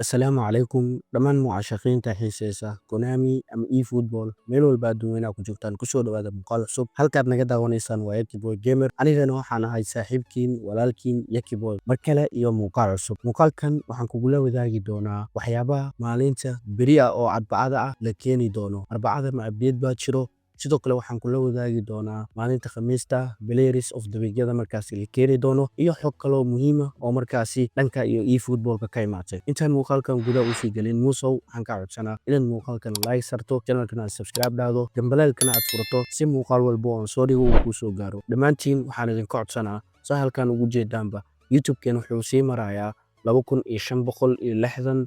Asalaamu calaykum dhammaan mucaashaqiinta xiiseysa Konami ama eFootball, meel walba adduunweynaha ku joogtaan, kusoo dhawaada muuqaal cusub. Halkaad naga daawanaysaan waa Yakiboy Gamer. Anigana waxaan ahay saaxiibkiin, walaalkiin Yakiboy. Mar kale iyo muuqaal cusub. Muuqaalkan waxaan kugula wadaagi doonaa waxyaabaha maalinta beri ah oo Arbacada ah la keeni doono. Arbacada ma update baa jiro? Sidoo kale waxaan kula wadaagi doonaa maalinta Khamiista players of the week-yada markaasi la keeni doono iyo xog kaloo muhiima oo markaasi dhanka iyo eFootball-ka ka imaatay. Intaan muuqaalkan gudaha usii gelin, Muusow, waxaan kaa codsanaa inaad muuqaalkan like sarto, channelkana aad subscribe dhahdo, gambaleelkana aad furato si muuqaal walba oo aan soo dhigo uu kuu soo gaaro. Dhammaantiin waxaan idinka codsanaa, saa halkan ugu jeedaanba, YouTube-keen wuxuu sii marayaa 2560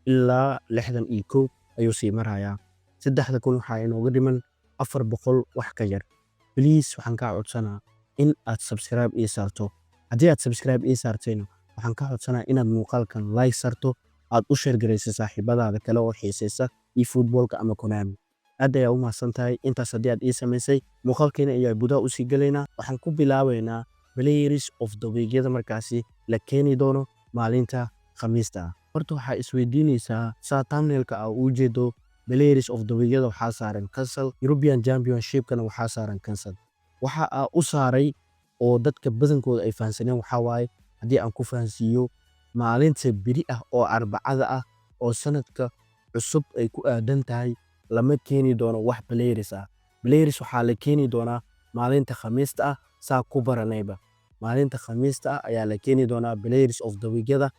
ilaa 61 ayuu sii marayaa. 3000 waxaa inooga dhiman 400 wax ka yar. Please, waxaan kaa codsanaa in aad subscribe ii saarto. Haddii aad subscribe ii saartayna, waxaan kaa codsanaa inaad muuqaalkan like sarto, aad u share garayso saaxiibadaada kale oo xiiseysa eFootball-ka ama Konami. Aad ayaa u mahadsan tahay intaas haddii aad ii samaysay. Muuqaalkeena ayaa gudaha usii gelaynaa. Waxaan ku bilaabeynaa players of the week-yada markaasi la keeni doono maalinta Khamiista ah. Horta waxaa isweydiinaysaa, saa thumbnail-ka aa ugu jeedo, players of the week-yada waxaa saaran cancel, European Championship-kana waxaa saaran cancel. Waxa aa u saaray oo dadka badankooda ay fahansaneen waxaa waaye, haddii aan ku fahansiiyo, maalinta beri ah oo Arbacada ah oo sanadka cusub ay ku aadan tahay lama keeni doono wax players ah. Players waxaa la keeni doonaa maalinta Khamiista ah, saa ku baranayba. Maalinta Khamiista ah ayaa la keeni doonaa players of the week-yada,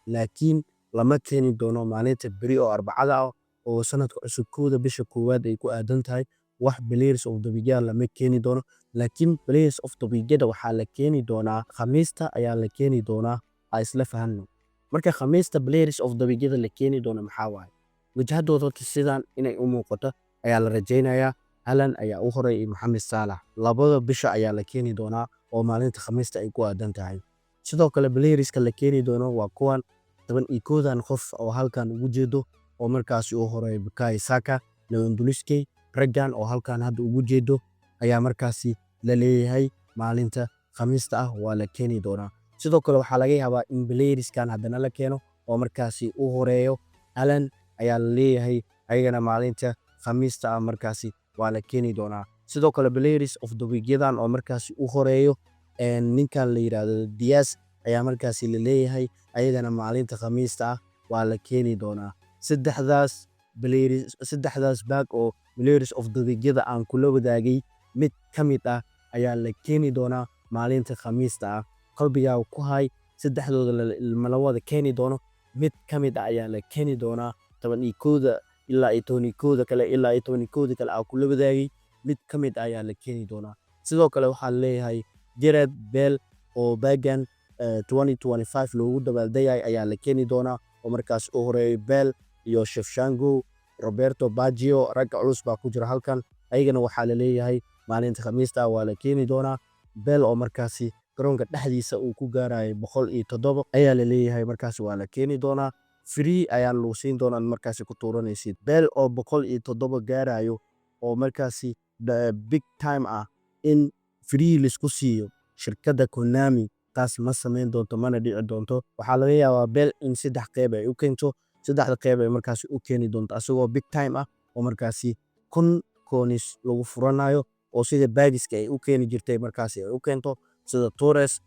laakiin lama keeni doono maalinta beri oo Arbacada ah oo sanadka cusub 1-da bisha koowaad ay ku aadan tahay. Wax players of the week-yada lama keeni doono, laakiin players of the week-yada waxaa la keeni doonaa Khamiista ayaa la keeni doonaa. Aa isla fahanno. Marka Khamiista players of the week-yada la keeni doono maxaa waaye? Wajahadooda horta sidaan inay u muuqato ayaa la rajaynayaa. Haaland ayaa u horay iyo Mohamed Salah. Labada bisha ayaa la keeni doonaa oo maalinta Khamiista ay ku aadan tahay. Sidoo kale playerska la keeni doono waa kuwan 11-dan qof oo halkan ugu jeedo, oo markaasi u horeeyo Bukayo Saka, Lewandowski. Raggan oo halkan hadda ugu jeedo ayaa markaasi la leeyahay maalinta Khamiista ah waa la keeni doonaa. Sidoo kale waxaa laga yaabaa in playerskan haddana la keeno oo markaasi u horeeyo Haaland ayaa la leeyahay, ayagana maalinta Khamiista ah markaasi waa la keeni doonaa. Sidoo kale players of the week-yadan oo markaasi u horeeyo ninkan la yiraahdo Diaz ayaa markaasi la leeyahay, ayagana maalinta Khamiista ah waa la keeni doonaa. Saddexdaas players, saddexdaas pack oo players of the week-yada aan kula wadaagay, mid ka mid ah ayaa la keeni doonaa maalinta Khamiista ah. Qalbigaaga ku hay, saddexdooda ma la wada keeni doono, mid ka mid ah ayaa la keeni doonaa. 11-da ilaa iyo 11-da kale ilaa iyo 11-da kale aan kula wadaagay, mid ka mid ah ayaa la keeni doonaa. Sidoo kale waxaa la leeyahay Gareth Bale oo pack-gan 2025 loogu dabaaldegay ayaa la keeni doonaa, oo markaas u horeeyo Bale iyo Shevchenko, Roberto Baggio. Ragga culus baa ku jira halkan. Ayagana waxaa la leeyahay maalinta Khamiista waa la keeni doonaa. Bale oo markaasi garoonka dhexdiisa uu ku gaarayo 107 ayaa la leeyahay markaasi waa la keeni doonaa. Free ayaa lagu siin doonaa markaasi ku tuuranaysid. Bale oo 107 gaarayo oo markaasi big time ah, in free laisku siiyo shirkadda Konami taas ma samayn doonto, mana dhici doonto. Waxaa laga yaabaa Bale in saddex qeyb ay u keento. Saddexda qeyb ay markaasi u keeni doonto asagoo big time ah oo markaasi 1000 coins lagu furanayo, oo sida packs-ka ay u keeni jirtay markaasi ay u keento, sida Torres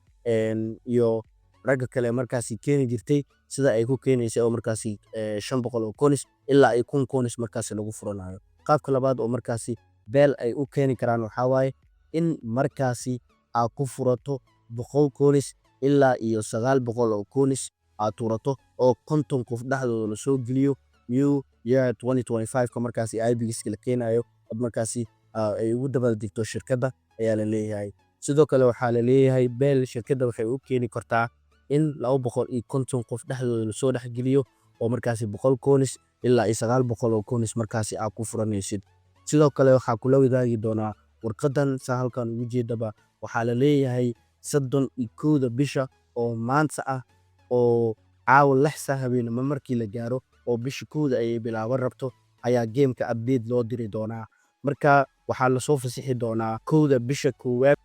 iyo ragga kale markaasi keeni jirtay, sida ay ku keenaysay oo markaasi 500 oo coins ilaa ay 1000 coins markaasi lagu furanayo. Qaabka labaad oo markaasi Bale ay u keeni karaan waxaa waaye in markaasi aad ku furato 100 coins ilaa iyo 900 oo coins aad tuurato, oo 50 qof dhexdooda lasoo geliyo new year 2025 ka markaasi epics-ka la keenayo oo markaasi ay ugu dabaaldegto shirkadda ayaa la leeyahay. Sidoo kale waxaa la leeyahay Bale shirkadda waxay u keeni kartaa in 250 qof dhexdooda lasoo dhexgeliyo, oo markaasi 100 coins ilaa iyo 900 oo coins markaasi aad ku furanaysid. Sidoo kale waxaa kula wadaagi doonaa warqadan, saa halkan ugu jeedaba. Waxaa la leeyahay 31-da bisha oo maanta ah, oo caawa 6 saac habeenimo markii la gaaro oo bisha 1-da ay bilaaban rabto, ayaa gameka update loo diri doonaa. Marka waxaa lasoo fasixi doonaa 1-da bisha koowaad,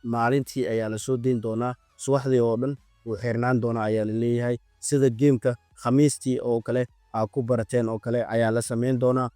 maalintii ayaa lasoo deyn doonaa. Subaxdii oo dhan wuu xirnaan doonaa ayaa la leeyahay, sida gameka Khamiistii oo kale aa ku barateen oo kale ayaa la sameyn doonaa.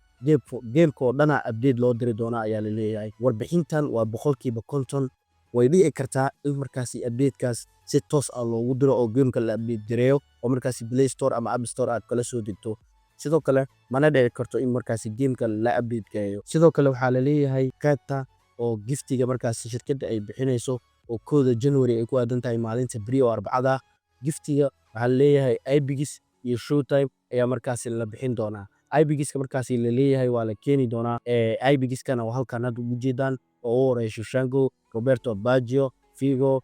Gameka oo dhana update loo diri doonaa ayaa la leeyahay. Warbixintan waa 50%. Way dhici kartaa in markaasi updatekaas si toos ah loogu diro oo gameka la update gareeyo oo markaasi Play Store ama App Store aad kala soo degto. Sidoo kale mana dhici karto in markaasi gameka la update gareeyo. Sidoo kale waxaa la leeyahay qaybta oo giftiga markaasi shirkadda ay bixinayso oo 1da January ay ku aadan tahay, maalinta beri oo Arbacada ah, giftiga waxaa la leeyahay Epics iyo Showtime ayaa markaasi la bixin doonaa. Epicska markaasi la leeyahay waa la keeni doonaa. Epicskana waa halkan hadda ugu jeedaan, oo u horeeya Shevchenko, Roberto Baggio, Figo,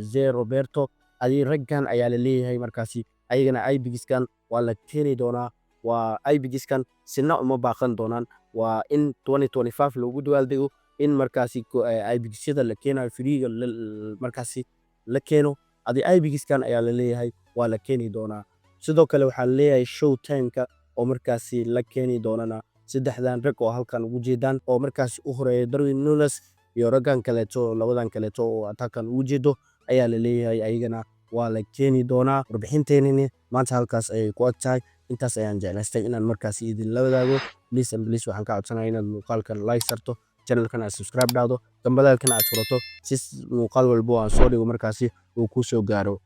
Ze Roberto. Adi raggan ayaa la leeyahay markaasi ayagana Epicskan waa la keeni doonaa. Waa Epicskan, sina uma baaqan doonaan. Waa in 2025 loogu dabaaldego in markaasi Epicsyada la keenayo, freega markaasi la keeno. Adi Epicskan ayaa la leeyahay waa la keeni doonaa. Sidoo kale waxaa la leeyahay Showtimeka oo markaasi la keeni doonana saddexdan rag oo halkan ugu jeedaan, oo markaasi u horeeya Darwin Nunes iyo raggan kaleeto, labadan kaleeto oo aad halkan ugu jeedo ayaa la leeyahay ayagana waa la keeni doonaa. Warbixinteenini maanta halkaas ayay ku ag tahay. Intaas ayaan jeclaystay inaan markaasi idinla wadaago. Please and please, waxaan ka codsanaya inaad muuqaalkan like sarto, channelkan aad subscribe dhahdo, gambaleelkan aad furato, si muuqaal walbo aan soo dhigo markaasi uu kuu soo gaaro.